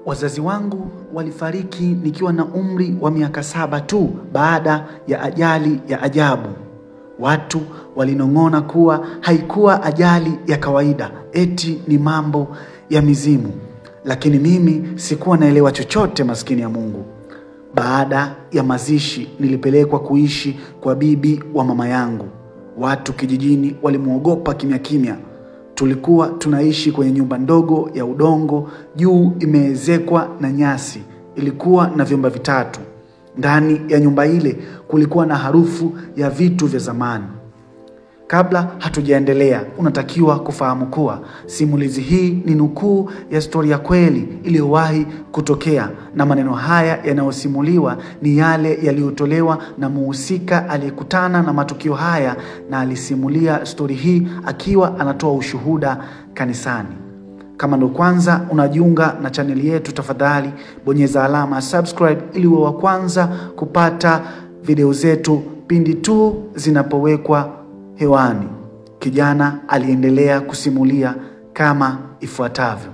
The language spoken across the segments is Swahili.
Wazazi wangu walifariki nikiwa na umri wa miaka 7 tu baada ya ajali ya ajabu. Watu walinong'ona kuwa haikuwa ajali ya kawaida, eti ni mambo ya mizimu. Lakini mimi sikuwa naelewa chochote, maskini ya Mungu. Baada ya mazishi nilipelekwa kuishi kwa bibi wa mama yangu. Watu kijijini walimuogopa kimya kimya. Tulikuwa tunaishi kwenye nyumba ndogo ya udongo, juu imeezekwa na nyasi. Ilikuwa na vyumba 3. Ndani ya nyumba ile kulikuwa na harufu ya vitu vya zamani. Kabla hatujaendelea, unatakiwa kufahamu kuwa simulizi hii ni nukuu ya stori ya kweli iliyowahi kutokea, na maneno haya yanayosimuliwa ni yale yaliyotolewa na muhusika aliyekutana na matukio haya, na alisimulia stori hii akiwa anatoa ushuhuda kanisani. Kama ndo kwanza unajiunga na chaneli yetu, tafadhali bonyeza alama subscribe ili uwe wa kwanza kupata video zetu pindi tu zinapowekwa hewani. Kijana aliendelea kusimulia kama ifuatavyo.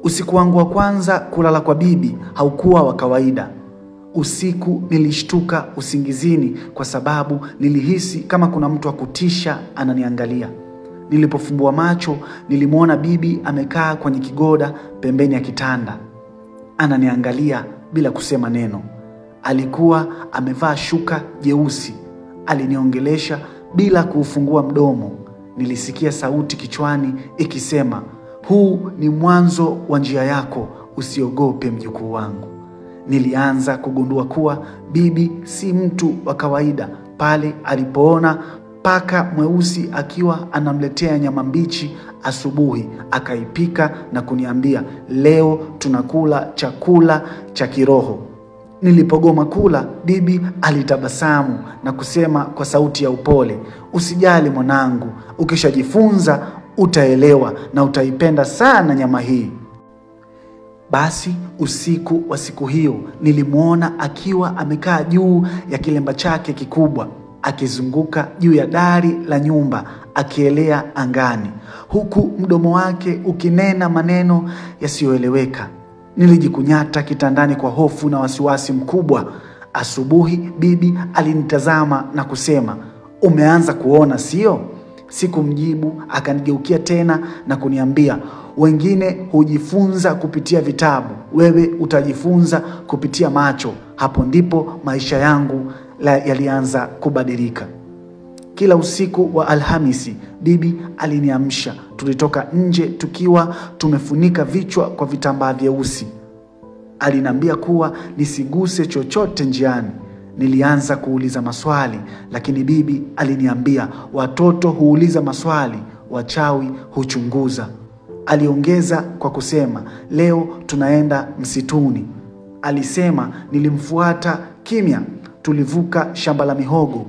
Usiku wangu wa kwanza kulala kwa bibi haukuwa wa kawaida. Usiku nilishtuka usingizini kwa sababu nilihisi kama kuna mtu wa kutisha ananiangalia. Nilipofumbua macho nilimuona bibi amekaa kwenye kigoda pembeni ya kitanda. Ananiangalia bila kusema neno. Alikuwa amevaa shuka jeusi. Aliniongelesha bila kuufungua mdomo. Nilisikia sauti kichwani ikisema, "Huu ni mwanzo wa njia yako, usiogope mjukuu wangu." Nilianza kugundua kuwa bibi si mtu wa kawaida pale alipoona paka mweusi akiwa anamletea nyama mbichi asubuhi, akaipika na kuniambia, "Leo tunakula chakula cha kiroho." Nilipogoma kula, bibi alitabasamu na kusema kwa sauti ya upole, "Usijali mwanangu, ukishajifunza utaelewa na utaipenda sana nyama hii." Basi usiku wa siku hiyo nilimuona akiwa amekaa juu ya kilemba chake kikubwa, akizunguka juu ya dari la nyumba, akielea angani, huku mdomo wake ukinena maneno yasiyoeleweka. Nilijikunyata kitandani kwa hofu na wasiwasi mkubwa. Asubuhi bibi alinitazama na kusema, "Umeanza kuona sio?" Sikumjibu, akanigeukia tena na kuniambia, "Wengine hujifunza kupitia vitabu, wewe utajifunza kupitia macho." Hapo ndipo maisha yangu yalianza kubadilika. Kila usiku wa Alhamisi bibi aliniamsha. Tulitoka nje tukiwa tumefunika vichwa kwa vitambaa vyeusi. Aliniambia kuwa nisiguse chochote njiani. Nilianza kuuliza maswali, lakini bibi aliniambia, "Watoto huuliza maswali, wachawi huchunguza." Aliongeza kwa kusema, "Leo tunaenda msituni." Alisema. Nilimfuata kimya. Tulivuka shamba la mihogo,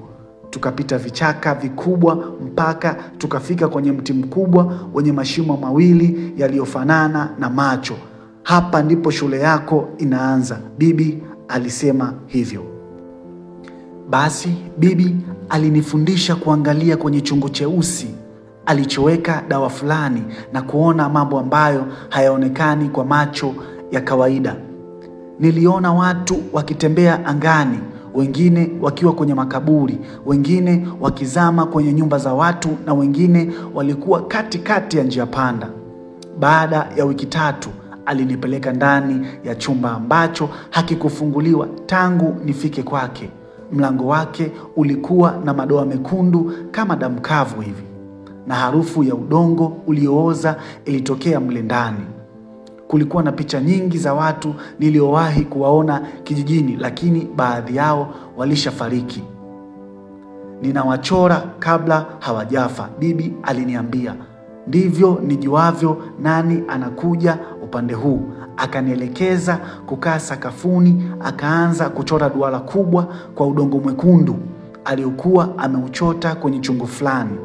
tukapita vichaka vikubwa mpaka tukafika kwenye mti mkubwa wenye mashimo mawili yaliyofanana na macho. "Hapa ndipo shule yako inaanza," bibi alisema hivyo. Basi bibi alinifundisha kuangalia kwenye chungu cheusi alichoweka dawa fulani na kuona mambo ambayo hayaonekani kwa macho ya kawaida. Niliona watu wakitembea angani, wengine wakiwa kwenye makaburi, wengine wakizama kwenye nyumba za watu, na wengine walikuwa katikati ya njia panda. Baada ya wiki 3 alinipeleka ndani ya chumba ambacho hakikufunguliwa tangu nifike kwake. Mlango wake ulikuwa na madoa mekundu kama damu kavu hivi, na harufu ya udongo uliooza ilitokea mle ndani. Kulikuwa na picha nyingi za watu niliowahi kuwaona kijijini, lakini baadhi yao walishafariki. "Ninawachora kabla hawajafa," bibi aliniambia. "Ndivyo nijuavyo nani anakuja upande huu." Akanielekeza kukaa sakafuni, akaanza kuchora duara kubwa kwa udongo mwekundu aliokuwa ameuchota kwenye chungu fulani.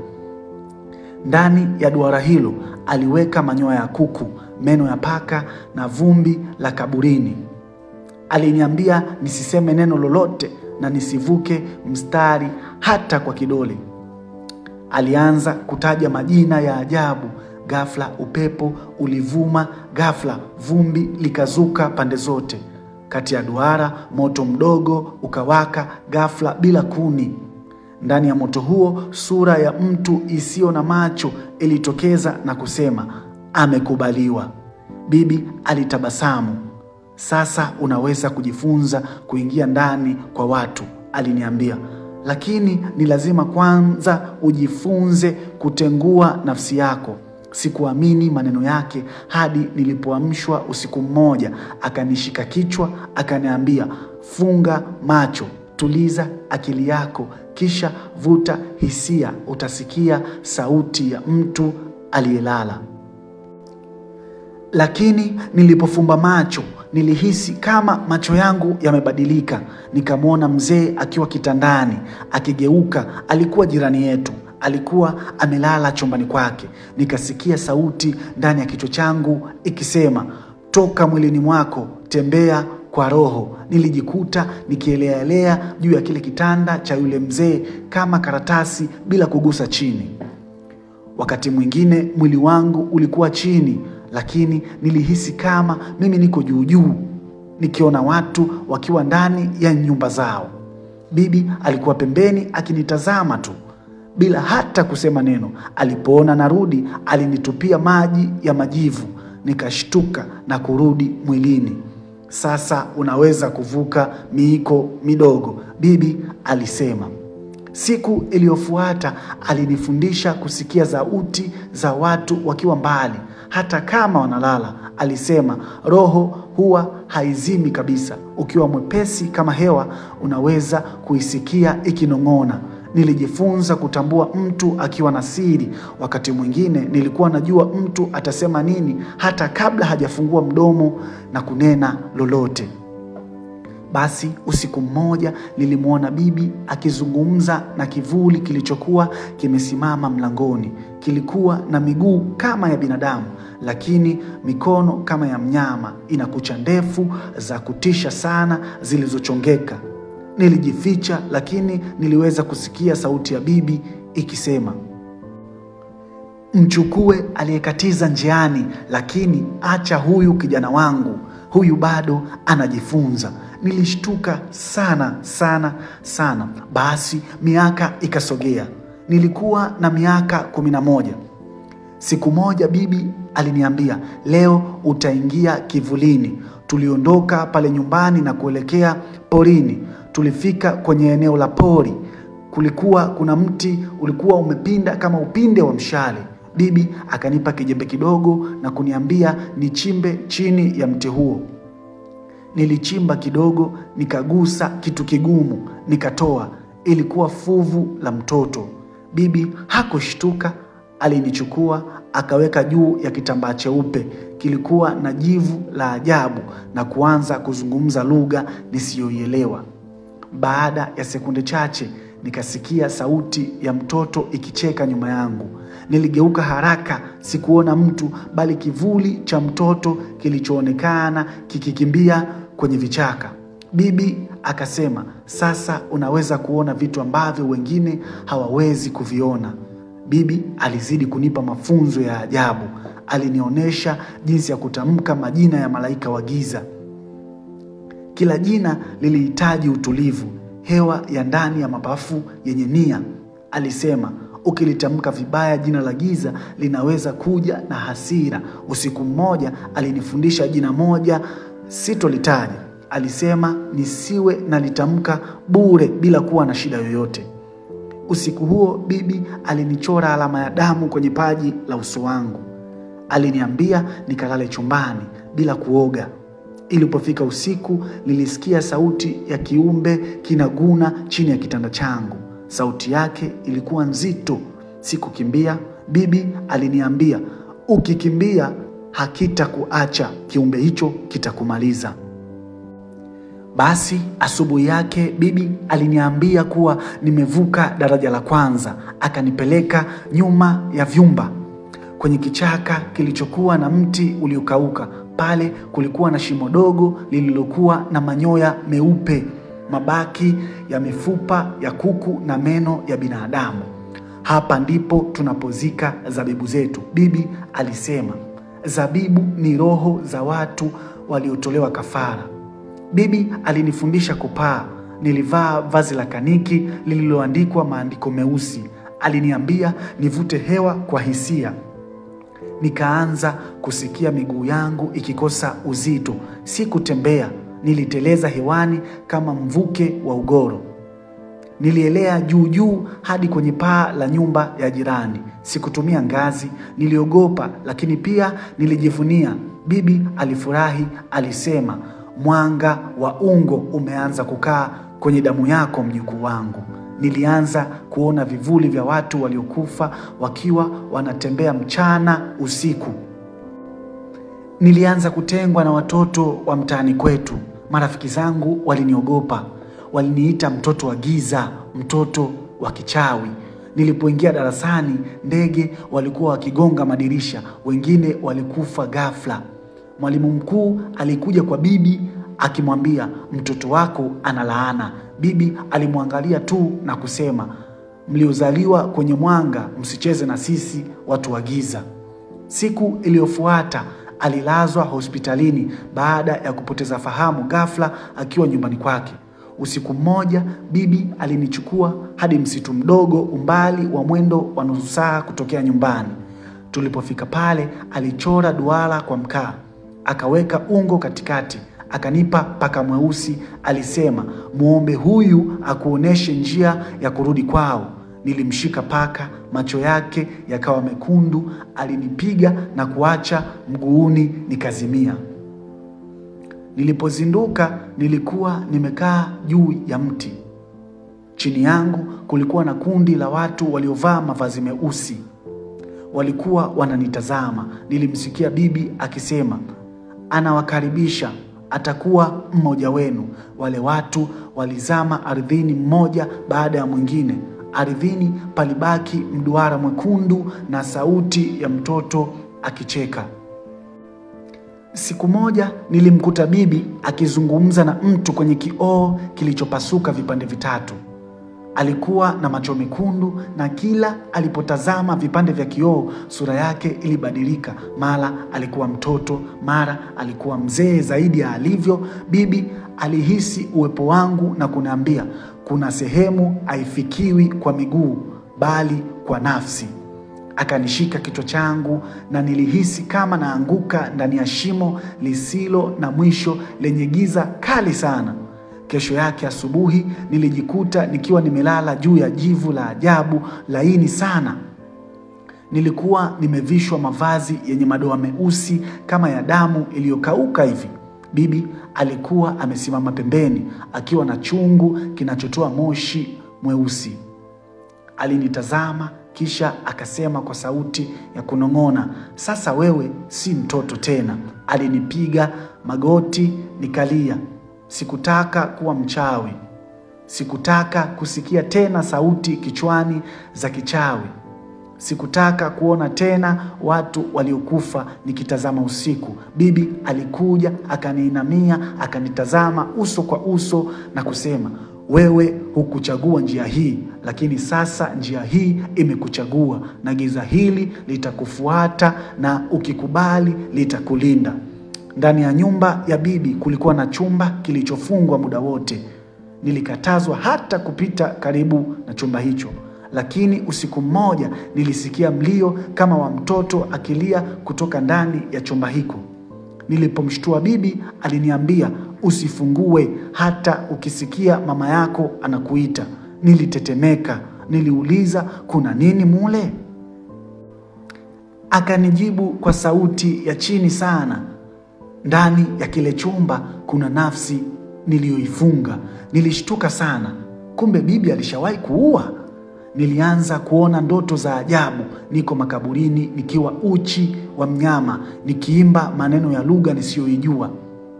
Ndani ya duara hilo aliweka manyoya ya kuku, meno ya paka na vumbi la kaburini. Aliniambia nisiseme neno lolote na nisivuke mstari hata kwa kidole. Alianza kutaja majina ya ajabu Ghafla upepo ulivuma, ghafla vumbi likazuka pande zote. Kati ya duara moto mdogo ukawaka ghafla bila kuni. Ndani ya moto huo sura ya mtu isiyo na macho ilitokeza na kusema, amekubaliwa. Bibi alitabasamu. Sasa unaweza kujifunza kuingia ndani kwa watu, aliniambia. Lakini ni lazima kwanza ujifunze kutengua nafsi yako. Sikuamini maneno yake hadi nilipoamshwa usiku mmoja. Akanishika kichwa, akaniambia, funga macho, tuliza akili yako, kisha vuta hisia, utasikia sauti ya mtu aliyelala. Lakini nilipofumba macho, nilihisi kama macho yangu yamebadilika. Nikamwona mzee akiwa kitandani, akigeuka. Alikuwa jirani yetu. Alikuwa amelala chumbani kwake. Nikasikia sauti ndani ya kichwa changu ikisema, toka mwilini mwako, tembea kwa roho. Nilijikuta nikieleaelea juu ya kile kitanda cha yule mzee kama karatasi bila kugusa chini. Wakati mwingine mwili wangu ulikuwa chini, lakini nilihisi kama mimi niko juu juu, nikiona watu wakiwa ndani ya nyumba zao. Bibi alikuwa pembeni akinitazama tu bila hata kusema neno. Alipoona narudi, alinitupia maji ya majivu. Nikashtuka na kurudi mwilini. Sasa unaweza kuvuka miiko midogo, bibi alisema. Siku iliyofuata alinifundisha kusikia sauti za watu wakiwa mbali, hata kama wanalala. Alisema roho huwa haizimi kabisa. Ukiwa mwepesi kama hewa, unaweza kuisikia ikinong'ona. Nilijifunza kutambua mtu akiwa na siri. Wakati mwingine nilikuwa najua mtu atasema nini hata kabla hajafungua mdomo na kunena lolote. Basi usiku mmoja nilimuona bibi akizungumza na kivuli kilichokuwa kimesimama mlangoni. Kilikuwa na miguu kama ya binadamu, lakini mikono kama ya mnyama, ina kucha ndefu za kutisha sana zilizochongeka. Nilijificha, lakini niliweza kusikia sauti ya bibi ikisema, mchukue aliyekatiza njiani, lakini acha huyu kijana wangu, huyu bado anajifunza. Nilishtuka sana sana sana. Basi miaka ikasogea. Nilikuwa na miaka 11. Siku moja bibi aliniambia, leo utaingia kivulini. Tuliondoka pale nyumbani na kuelekea porini. Tulifika kwenye eneo la pori. Kulikuwa kuna mti ulikuwa umepinda kama upinde wa mshale. Bibi akanipa kijembe kidogo na kuniambia nichimbe chini ya mti huo. Nilichimba kidogo, nikagusa kitu kigumu, nikatoa. Ilikuwa fuvu la mtoto. Bibi hakushtuka, alinichukua akaweka juu ya kitambaa cheupe. Kilikuwa na jivu la ajabu na kuanza kuzungumza lugha nisiyoielewa. Baada ya sekunde chache nikasikia sauti ya mtoto ikicheka nyuma yangu. Niligeuka haraka, sikuona mtu bali kivuli cha mtoto kilichoonekana kikikimbia kwenye vichaka. Bibi akasema, sasa unaweza kuona vitu ambavyo wengine hawawezi kuviona. Bibi alizidi kunipa mafunzo ya ajabu. Alinionyesha jinsi ya kutamka majina ya malaika wa giza. Kila jina lilihitaji utulivu, hewa ya ndani ya mapafu yenye nia. Alisema, ukilitamka vibaya jina la giza linaweza kuja na hasira. Usiku mmoja alinifundisha jina moja sitolitaja. Alisema nisiwe nalitamka bure bila kuwa na shida yoyote. Usiku huo bibi alinichora alama ya damu kwenye paji la uso wangu. Aliniambia nikalale chumbani bila kuoga. Ilipofika usiku nilisikia sauti ya kiumbe kinaguna chini ya kitanda changu. Sauti yake ilikuwa nzito. Sikukimbia. Bibi aliniambia, ukikimbia hakitakuacha, kiumbe hicho kitakumaliza. Basi asubuhi yake bibi aliniambia kuwa nimevuka daraja la kwanza. Akanipeleka nyuma ya vyumba kwenye kichaka kilichokuwa na mti uliokauka. Pale kulikuwa na shimo dogo lililokuwa na manyoya meupe, mabaki ya mifupa ya kuku na meno ya binadamu. Hapa ndipo tunapozika zabibu zetu. Bibi alisema, zabibu ni roho za watu waliotolewa kafara. Bibi alinifundisha kupaa. Nilivaa vazi la kaniki lililoandikwa maandiko meusi. Aliniambia nivute hewa kwa hisia. Nikaanza kusikia miguu yangu ikikosa uzito. Sikutembea, niliteleza hewani kama mvuke wa ugoro. Nilielea juu juu hadi kwenye paa la nyumba ya jirani. Sikutumia ngazi, niliogopa, lakini pia nilijivunia. Bibi alifurahi, alisema, mwanga wa ungo umeanza kukaa kwenye damu yako mjukuu wangu. Nilianza kuona vivuli vya watu waliokufa wakiwa wanatembea mchana usiku. Nilianza kutengwa na watoto wa mtaani kwetu. Marafiki zangu waliniogopa. Waliniita mtoto wa giza, mtoto wa kichawi. Nilipoingia darasani, ndege walikuwa wakigonga madirisha, wengine walikufa ghafla. Mwalimu mkuu alikuja kwa bibi akimwambia, mtoto wako ana laana. Bibi alimwangalia tu na kusema, mliozaliwa kwenye mwanga msicheze na sisi watu wa giza. Siku iliyofuata alilazwa hospitalini baada ya kupoteza fahamu ghafla akiwa nyumbani kwake. Usiku mmoja bibi alinichukua hadi msitu mdogo umbali wa mwendo wa nusu saa kutokea nyumbani. Tulipofika pale alichora duara kwa mkaa, akaweka ungo katikati, akanipa paka mweusi. Alisema, muombe huyu akuoneshe njia ya kurudi kwao. Nilimshika paka, macho yake yakawa mekundu, alinipiga na kuacha mguuni nikazimia. Nilipozinduka nilikuwa nimekaa juu ya mti. Chini yangu kulikuwa na kundi la watu waliovaa mavazi meusi. Walikuwa wananitazama. Nilimsikia bibi akisema, anawakaribisha, atakuwa mmoja wenu. Wale watu walizama ardhini mmoja baada ya mwingine. Ardhini palibaki mduara mwekundu na sauti ya mtoto akicheka. Siku moja nilimkuta bibi akizungumza na mtu kwenye kioo kilichopasuka vipande vitatu. Alikuwa na macho mekundu na kila alipotazama vipande vya kioo sura yake ilibadilika. Mara alikuwa mtoto, mara alikuwa mzee zaidi ya alivyo. Bibi alihisi uwepo wangu na kuniambia, kuna sehemu haifikiwi kwa miguu bali kwa nafsi. Akanishika kichwa changu na nilihisi kama naanguka ndani ya shimo lisilo na mwisho lenye giza kali sana. Kesho yake asubuhi nilijikuta nikiwa nimelala juu ya jivu la ajabu laini sana. Nilikuwa nimevishwa mavazi yenye madoa meusi kama ya damu iliyokauka hivi. Bibi alikuwa amesimama pembeni akiwa na chungu kinachotoa moshi mweusi. Alinitazama kisha akasema kwa sauti ya kunong'ona, sasa wewe si mtoto tena. Alinipiga magoti nikalia. Sikutaka kuwa mchawi. Sikutaka kusikia tena sauti kichwani za kichawi. Sikutaka kuona tena watu waliokufa nikitazama usiku. Bibi alikuja, akaniinamia, akanitazama uso kwa uso na kusema, wewe hukuchagua njia hii, lakini sasa njia hii imekuchagua, na giza hili litakufuata na ukikubali litakulinda. Ndani ya nyumba ya bibi kulikuwa na chumba kilichofungwa muda wote. Nilikatazwa hata kupita karibu na chumba hicho. Lakini usiku mmoja nilisikia mlio kama wa mtoto akilia kutoka ndani ya chumba hiko. Nilipomshtua bibi aliniambia, usifungue hata ukisikia mama yako anakuita. Nilitetemeka. Niliuliza, kuna nini mule? Akanijibu kwa sauti ya chini sana, ndani ya kile chumba kuna nafsi niliyoifunga. Nilishtuka sana. Kumbe bibi alishawahi kuua. Nilianza kuona ndoto za ajabu. Niko makaburini nikiwa uchi wa mnyama, nikiimba maneno ya lugha nisiyoijua.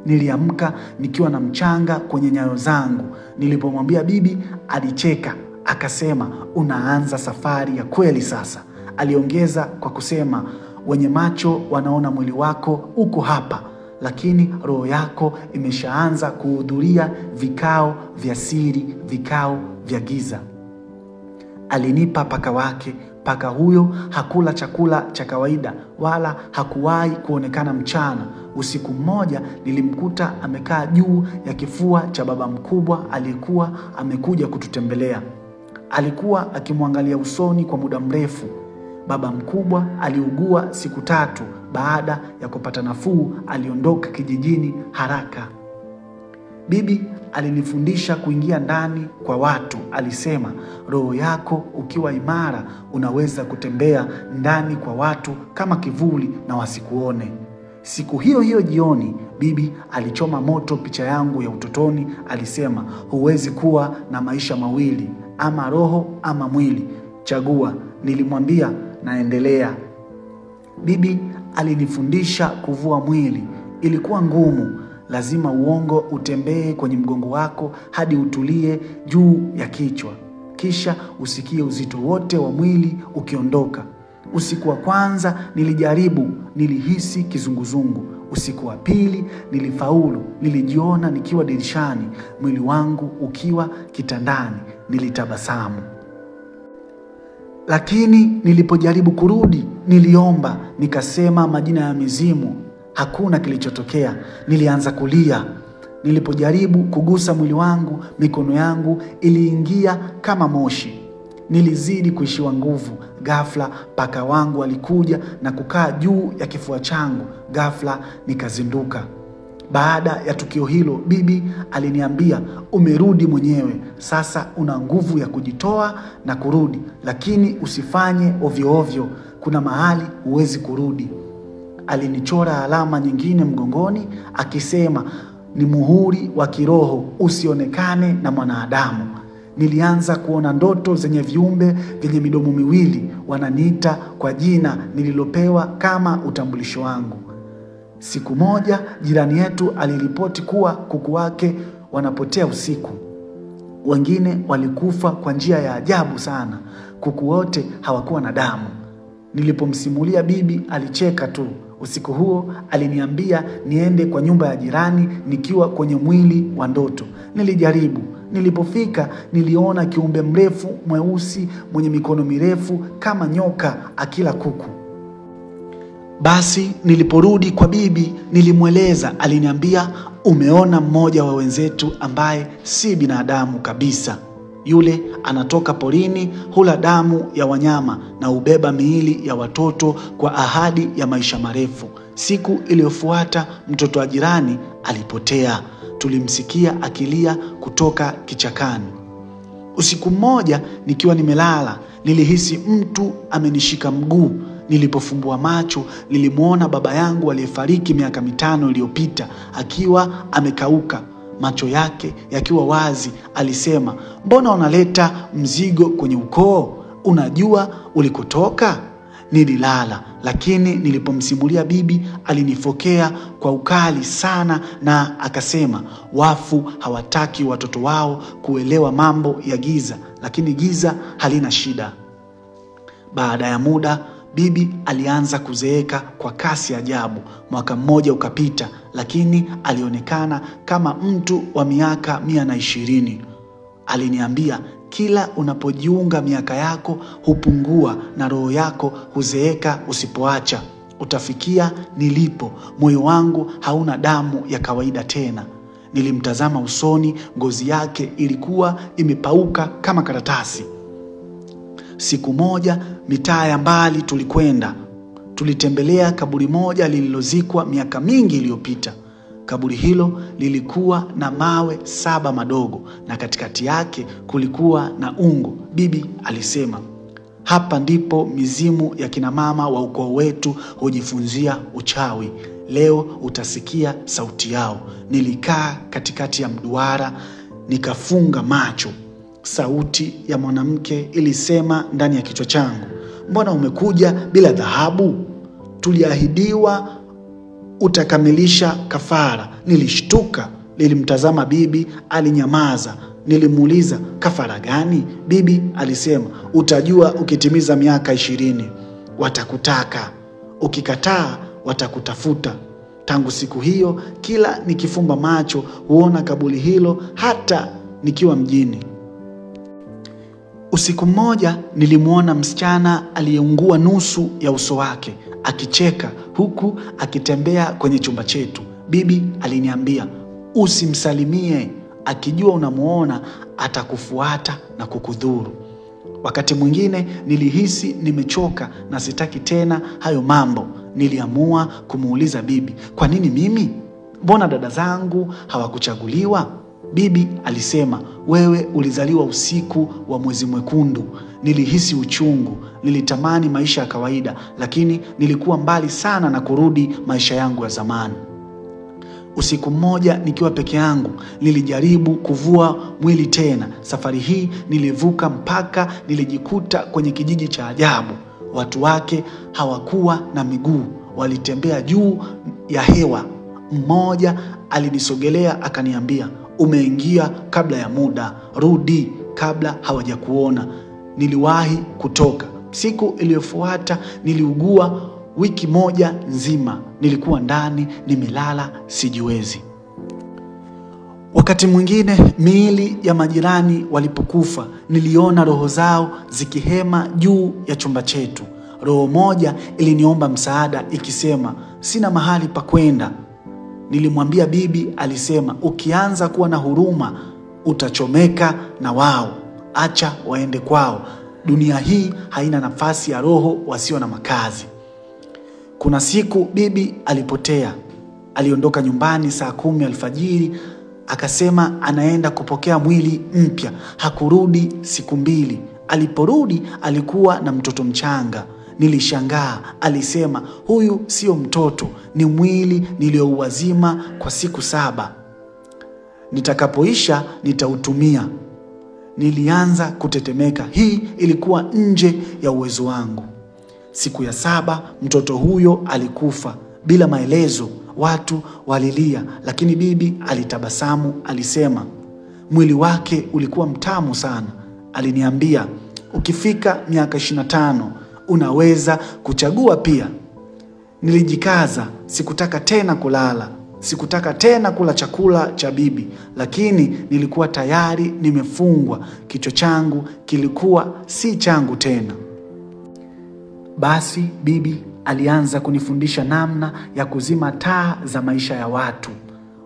Niliamka nikiwa na mchanga kwenye nyayo zangu. Nilipomwambia bibi alicheka, akasema, unaanza safari ya kweli sasa. Aliongeza kwa kusema, wenye macho wanaona mwili wako uko hapa, lakini roho yako imeshaanza kuhudhuria vikao vya siri, vikao vya giza. alinipa paka wake. Paka huyo hakula chakula cha kawaida wala hakuwahi kuonekana mchana. Usiku mmoja nilimkuta amekaa juu ya kifua cha baba mkubwa aliyekuwa amekuja kututembelea. Alikuwa akimwangalia usoni kwa muda mrefu. Baba mkubwa aliugua siku 3. Baada ya kupata nafuu aliondoka kijijini haraka. Bibi alinifundisha kuingia ndani kwa watu. Alisema, roho yako ukiwa imara unaweza kutembea ndani kwa watu kama kivuli na wasikuone. Siku hiyo hiyo jioni, bibi alichoma moto picha yangu ya utotoni. Alisema, huwezi kuwa na maisha mawili, ama roho ama mwili. Chagua. Nilimwambia, naendelea. Bibi alinifundisha kuvua mwili. Ilikuwa ngumu. Lazima uongo utembee kwenye mgongo wako hadi utulie juu ya kichwa. Kisha usikie uzito wote wa mwili ukiondoka. Usiku wa kwanza nilijaribu, nilihisi kizunguzungu. Usiku wa pili nilifaulu, nilijiona nikiwa dirishani, mwili wangu ukiwa kitandani, nilitabasamu. Lakini nilipojaribu kurudi, niliomba, nikasema majina ya mizimu. Hakuna kilichotokea. Nilianza kulia. Nilipojaribu kugusa mwili wangu, mikono yangu iliingia kama moshi. Nilizidi kuishiwa nguvu. Ghafla paka wangu alikuja na kukaa juu ya kifua changu. Ghafla nikazinduka. Baada ya tukio hilo, bibi aliniambia, umerudi mwenyewe. Sasa una nguvu ya kujitoa na kurudi, lakini usifanye ovyo ovyo. Kuna mahali huwezi kurudi. Alinichora alama nyingine mgongoni akisema ni muhuri wa kiroho usionekane na mwanadamu. Nilianza kuona ndoto zenye viumbe vyenye midomo miwili wananiita kwa jina nililopewa kama utambulisho wangu. Siku moja jirani yetu aliripoti kuwa kuku wake wanapotea usiku. Wengine walikufa kwa njia ya ajabu sana. Kuku wote hawakuwa na damu. Nilipomsimulia bibi alicheka tu. Usiku huo aliniambia niende kwa nyumba ya jirani nikiwa kwenye mwili wa ndoto. Nilijaribu. Nilipofika niliona kiumbe mrefu mweusi mwenye mikono mirefu kama nyoka akila kuku. Basi niliporudi kwa bibi nilimweleza. Aliniambia, umeona mmoja wa wenzetu ambaye si binadamu kabisa. Yule anatoka porini, hula damu ya wanyama na ubeba miili ya watoto kwa ahadi ya maisha marefu. Siku iliyofuata mtoto wa jirani alipotea. Tulimsikia akilia kutoka kichakani. Usiku mmoja nikiwa nimelala, nilihisi mtu amenishika mguu. Nilipofumbua macho, nilimuona baba yangu aliyefariki miaka 5 iliyopita akiwa amekauka, macho yake yakiwa wazi. Alisema, mbona unaleta mzigo kwenye ukoo? Unajua ulikotoka? Nililala, lakini nilipomsimulia bibi alinifokea kwa ukali sana na akasema, wafu hawataki watoto wao kuelewa mambo ya giza, lakini giza halina shida. Baada ya muda bibi alianza kuzeeka kwa kasi ajabu. Mwaka mmoja ukapita, lakini alionekana kama mtu wa miaka 120. Aliniambia, kila unapojiunga miaka yako hupungua na roho yako huzeeka usipoacha. Utafikia nilipo. Moyo wangu hauna damu ya kawaida tena. Nilimtazama usoni, ngozi yake ilikuwa imepauka kama karatasi. Siku moja mitaa ya mbali tulikwenda. Tulitembelea kaburi moja lililozikwa miaka mingi iliyopita. Kaburi hilo lilikuwa na mawe 7 madogo na katikati yake kulikuwa na ungo. Bibi alisema, hapa ndipo mizimu ya kina mama wa ukoo wetu hujifunzia uchawi. Leo utasikia sauti yao. Nilikaa katikati ya mduara nikafunga macho. Sauti ya mwanamke ilisema ndani ya kichwa changu, mbona umekuja bila dhahabu? Tuliahidiwa utakamilisha kafara. Nilishtuka. Nilimtazama bibi, alinyamaza. Nilimuuliza, kafara gani? Bibi alisema, utajua ukitimiza miaka 20. Watakutaka. Ukikataa watakutafuta. Tangu siku hiyo kila nikifumba macho huona kaburi hilo hata nikiwa mjini. Usiku mmoja nilimwona msichana aliyeungua nusu ya uso wake akicheka huku akitembea kwenye chumba chetu. Bibi aliniambia, usimsalimie, akijua unamuona atakufuata na kukudhuru. Wakati mwingine nilihisi nimechoka na sitaki tena hayo mambo. Niliamua kumuuliza bibi, kwa nini mimi? Mbona dada zangu hawakuchaguliwa? Bibi alisema, wewe ulizaliwa usiku wa mwezi mwekundu. Nilihisi uchungu, nilitamani maisha ya kawaida, lakini nilikuwa mbali sana na kurudi maisha yangu ya zamani. Usiku mmoja nikiwa peke yangu, nilijaribu kuvua mwili tena. Safari hii nilivuka mpaka nilijikuta kwenye kijiji cha ajabu. Watu wake hawakuwa na miguu, walitembea juu ya hewa. Mmoja alinisogelea akaniambia, umeingia kabla ya muda, rudi kabla hawajakuona. Niliwahi kutoka. Siku iliyofuata niliugua wiki moja nzima. Nilikuwa ndani, nimelala, sijiwezi. Wakati mwingine miili ya majirani walipokufa, niliona roho zao zikihema juu ya chumba chetu. Roho moja iliniomba msaada ikisema, sina mahali pa kwenda. Nilimwambia bibi, alisema, ukianza kuwa na huruma utachomeka na wao. Acha waende kwao. Dunia hii haina nafasi ya roho wasio na makazi. Kuna siku bibi alipotea. Aliondoka nyumbani saa 10 alfajiri, akasema anaenda kupokea mwili mpya. Hakurudi siku 2. Aliporudi alikuwa na mtoto mchanga. Nilishangaa. Alisema, huyu sio mtoto, ni mwili niliouazima kwa siku 7. Nitakapoisha nitautumia. Nilianza kutetemeka. Hii ilikuwa nje ya uwezo wangu. Siku ya 7 mtoto huyo alikufa bila maelezo. Watu walilia, lakini bibi alitabasamu. Alisema mwili wake ulikuwa mtamu sana. Aliniambia, ukifika miaka 25 unaweza kuchagua pia. Nilijikaza, sikutaka tena kulala, sikutaka tena kula chakula cha bibi, lakini nilikuwa tayari nimefungwa. Kichwa changu kilikuwa si changu tena. Basi bibi alianza kunifundisha namna ya kuzima taa za maisha ya watu.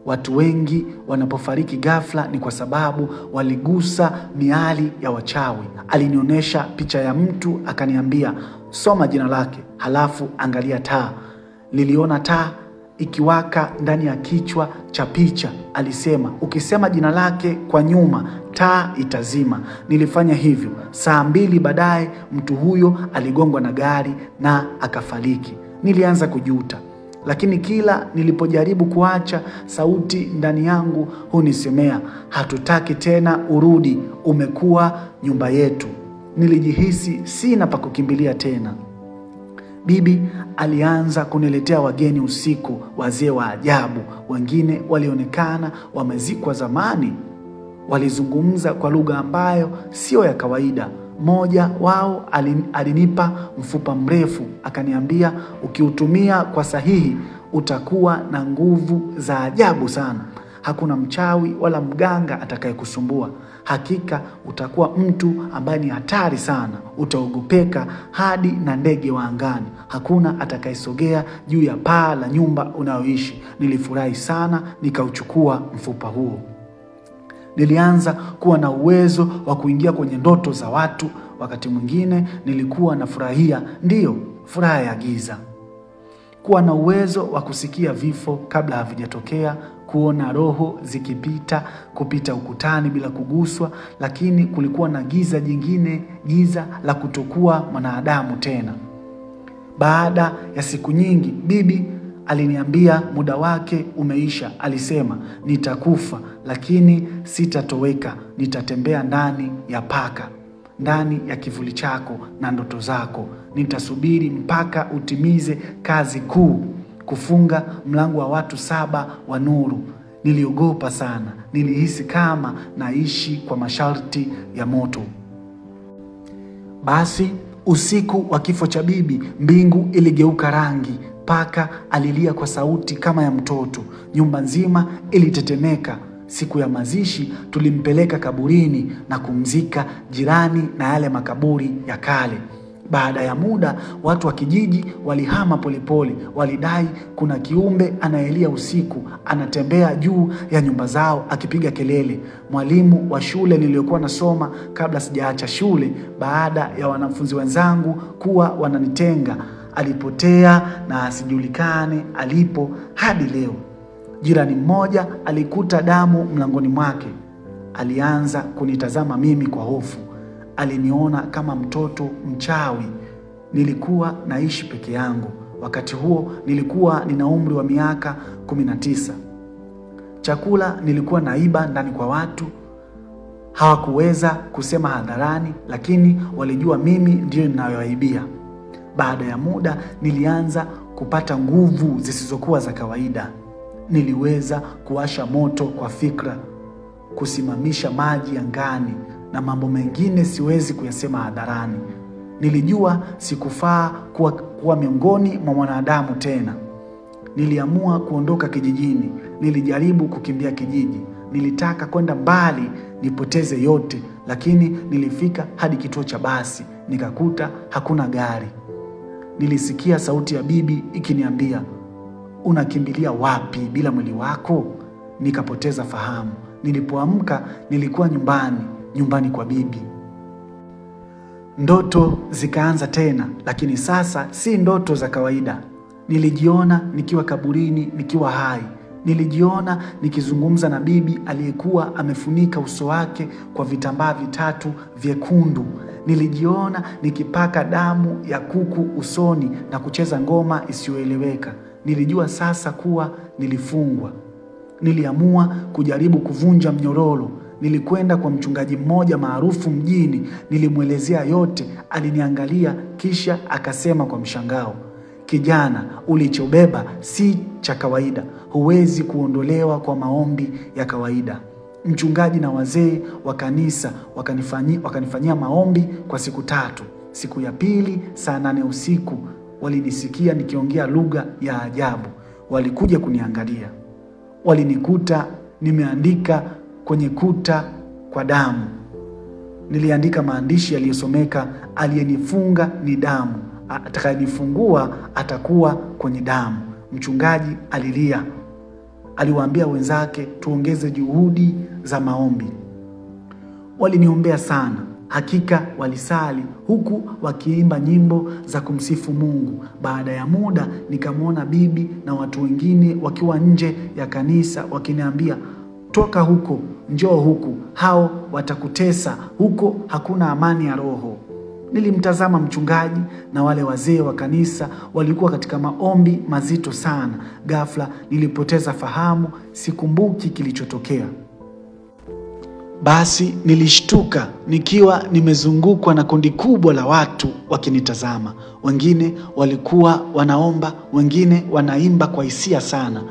Watu wengi wanapofariki ghafla ni kwa sababu waligusa miali ya wachawi. Alinionyesha picha ya mtu akaniambia, soma jina lake, halafu angalia taa. Niliona taa ikiwaka ndani ya kichwa cha picha. Alisema, ukisema jina lake kwa nyuma, taa itazima. Nilifanya hivyo. Saa 2 baadaye mtu huyo aligongwa na gari na akafariki. Nilianza kujuta. Lakini kila nilipojaribu kuacha, sauti ndani yangu hunisemea, hatutaki tena urudi, umekuwa nyumba yetu. Nilijihisi sina pa kukimbilia tena. Bibi alianza kuniletea wageni usiku, wazee wa ajabu. Wengine walionekana wamezikwa zamani. Walizungumza kwa lugha ambayo sio ya kawaida. Mmoja wao alinipa mfupa mrefu, akaniambia, ukiutumia kwa sahihi utakuwa na nguvu za ajabu sana. Hakuna mchawi wala mganga atakayekusumbua. Hakika utakuwa mtu ambaye ni hatari sana. Utaogopeka hadi na ndege wa angani. Hakuna atakayesogea juu ya paa la nyumba unayoishi. Nilifurahi sana, nikauchukua mfupa huo. Nilianza kuwa na uwezo wa kuingia kwenye ndoto za watu. Wakati mwingine nilikuwa nafurahia, ndiyo, furaha ya giza. Kuwa na uwezo wa kusikia vifo kabla havijatokea, kuona roho zikipita, kupita ukutani bila kuguswa. Lakini kulikuwa na giza jingine, giza la kutokuwa mwanadamu tena. Baada ya siku nyingi, bibi aliniambia muda wake umeisha. Alisema, nitakufa lakini sitatoweka. Nitatembea ndani ya paka, ndani ya kivuli chako na ndoto zako. Nitasubiri mpaka utimize kazi kuu, kufunga mlango wa watu 7 wa nuru. Niliogopa sana. Nilihisi kama naishi kwa masharti ya moto. Basi usiku wa kifo cha bibi, mbingu iligeuka rangi. Paka alilia kwa sauti kama ya mtoto. Nyumba nzima ilitetemeka. Siku ya mazishi tulimpeleka kaburini na kumzika jirani na yale makaburi ya kale. Baada ya muda, watu wa kijiji walihama polepole. Walidai kuna kiumbe anaelia usiku, anatembea juu ya nyumba zao akipiga kelele. Mwalimu wa shule niliyokuwa nasoma kabla sijaacha shule, baada ya wanafunzi wenzangu kuwa wananitenga, alipotea na asijulikane alipo hadi leo. Jirani mmoja alikuta damu mlangoni mwake. Alianza kunitazama mimi kwa hofu. Aliniona kama mtoto mchawi. Nilikuwa naishi peke yangu. Wakati huo nilikuwa nina umri wa miaka 19. Chakula nilikuwa naiba ndani kwa watu. Hawakuweza kusema hadharani, lakini walijua mimi ndiyo ninayoibia. Baada ya muda nilianza kupata nguvu zisizokuwa za kawaida. Niliweza kuwasha moto kwa fikra, kusimamisha maji angani na mambo mengine siwezi kuyasema hadharani. Nilijua sikufaa kuwa miongoni mwa mwanadamu tena. Niliamua kuondoka kijijini. Nilijaribu kukimbia kijiji. Nilitaka kwenda mbali nipoteze yote, lakini nilifika hadi kituo cha basi nikakuta hakuna gari. Nilisikia sauti ya bibi ikiniambia, "Unakimbilia wapi bila mwili wako?" Nikapoteza fahamu. Nilipoamka nilikuwa nyumbani kwa bibi. Ndoto zikaanza tena, lakini sasa si ndoto za kawaida. Nilijiona nikiwa kaburini, nikiwa hai. Nilijiona nikizungumza na bibi aliyekuwa amefunika uso wake kwa vitambaa vitatu vyekundu. Nilijiona nikipaka damu ya kuku usoni na kucheza ngoma isiyoeleweka. Nilijua sasa kuwa nilifungwa. Niliamua kujaribu kuvunja mnyororo. Nilikwenda kwa mchungaji mmoja maarufu mjini. Nilimwelezea yote. Aliniangalia kisha akasema kwa mshangao, "Kijana, ulichobeba si cha kawaida. Huwezi kuondolewa kwa maombi ya kawaida." Mchungaji na wazee wa kanisa wakanifanyia maombi kwa siku 3. Siku ya pili saa 8 usiku walinisikia nikiongea lugha ya ajabu. Walikuja kuniangalia. Walinikuta nimeandika kwenye kuta kwa damu. Niliandika maandishi yaliyosomeka, aliyenifunga ni damu, atakayenifungua atakuwa kwenye damu. Mchungaji alilia. Aliwaambia wenzake tuongeze juhudi za maombi. Waliniombea sana. Hakika walisali huku wakiimba nyimbo za kumsifu Mungu. Baada ya muda nikamwona bibi na watu wengine wakiwa nje ya kanisa wakiniambia, "Toka huko, njoo huku, hao watakutesa, huko hakuna amani ya roho." Nilimtazama mchungaji na wale wazee wa kanisa walikuwa katika maombi mazito sana. Ghafla nilipoteza fahamu, sikumbuki kilichotokea. Basi nilishtuka nikiwa nimezungukwa na kundi kubwa la watu wakinitazama. Wengine walikuwa wanaomba, wengine wanaimba kwa hisia sana.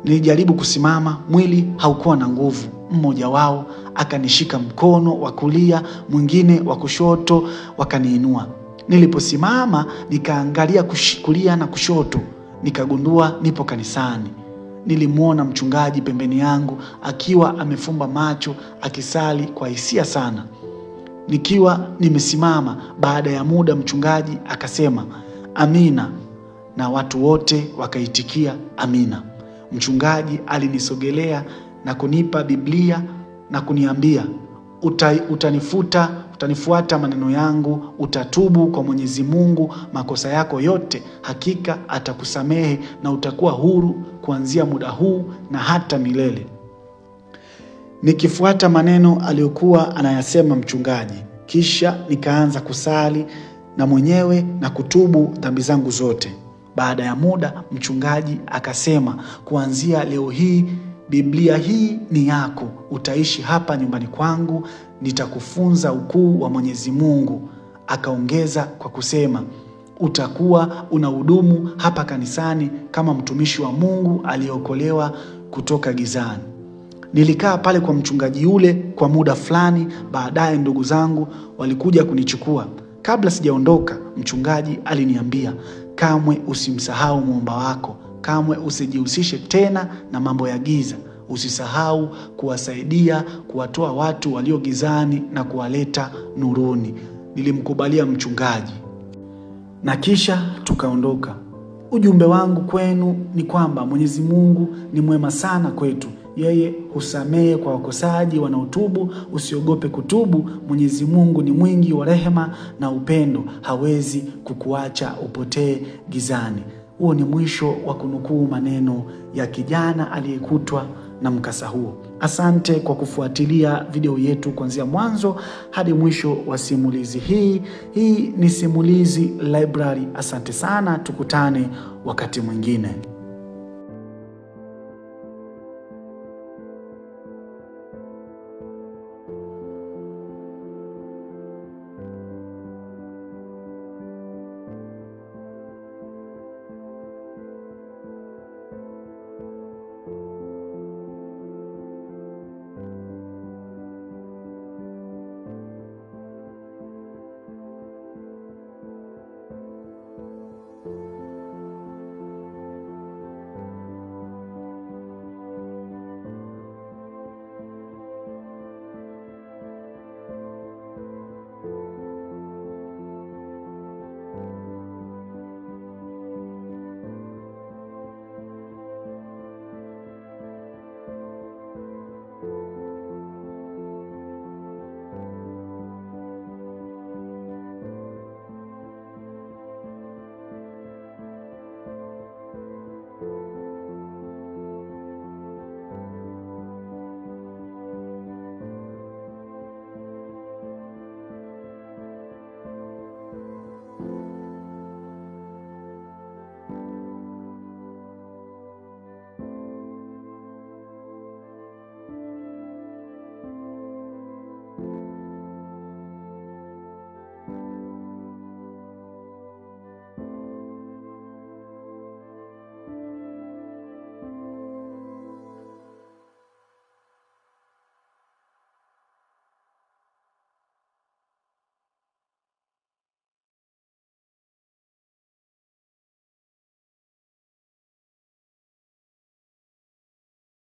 Nilijaribu kusimama, mwili haukuwa na nguvu. Mmoja wao akanishika mkono wa kulia, mwingine wa kushoto, wakaniinua. Niliposimama nikaangalia kulia na kushoto, nikagundua nipo kanisani. Nilimuona mchungaji pembeni yangu akiwa amefumba macho akisali kwa hisia sana. Nikiwa nimesimama, baada ya muda mchungaji akasema, "Amina," na watu wote wakaitikia amina. Mchungaji alinisogelea na kunipa Biblia na kuniambia, utanifuata maneno yangu, utatubu kwa Mwenyezi Mungu makosa yako yote, hakika atakusamehe na utakuwa huru kuanzia muda huu na hata milele. Nikifuata maneno aliyokuwa anayasema mchungaji, kisha nikaanza kusali na mwenyewe na kutubu dhambi zangu zote. Baada ya muda mchungaji akasema, "Kuanzia leo hii Biblia hii ni yako, utaishi hapa nyumbani kwangu, nitakufunza ukuu wa Mwenyezi Mungu." Akaongeza kwa kusema, "Utakuwa unahudumu hapa kanisani kama mtumishi wa Mungu aliyeokolewa kutoka gizani." Nilikaa pale kwa mchungaji yule kwa muda fulani. Baadaye ndugu zangu walikuja kunichukua. Kabla sijaondoka, mchungaji aliniambia, "Kamwe usimsahau muumba wako, kamwe usijihusishe tena na mambo ya giza. Usisahau kuwasaidia kuwatoa watu walio gizani na kuwaleta nuruni. Nilimkubalia mchungaji na kisha tukaondoka. Ujumbe wangu kwenu ni kwamba Mwenyezi Mungu ni mwema sana kwetu. Yeye husamehe kwa wakosaji wanaotubu. Usiogope kutubu. Mwenyezi Mungu ni mwingi wa rehema na upendo, hawezi kukuacha upotee gizani. Huo ni mwisho wa kunukuu maneno ya kijana aliyekutwa na mkasa huo. Asante kwa kufuatilia video yetu kuanzia mwanzo hadi mwisho wa simulizi hii. Hii ni Simulizi Library. Asante sana, tukutane wakati mwingine.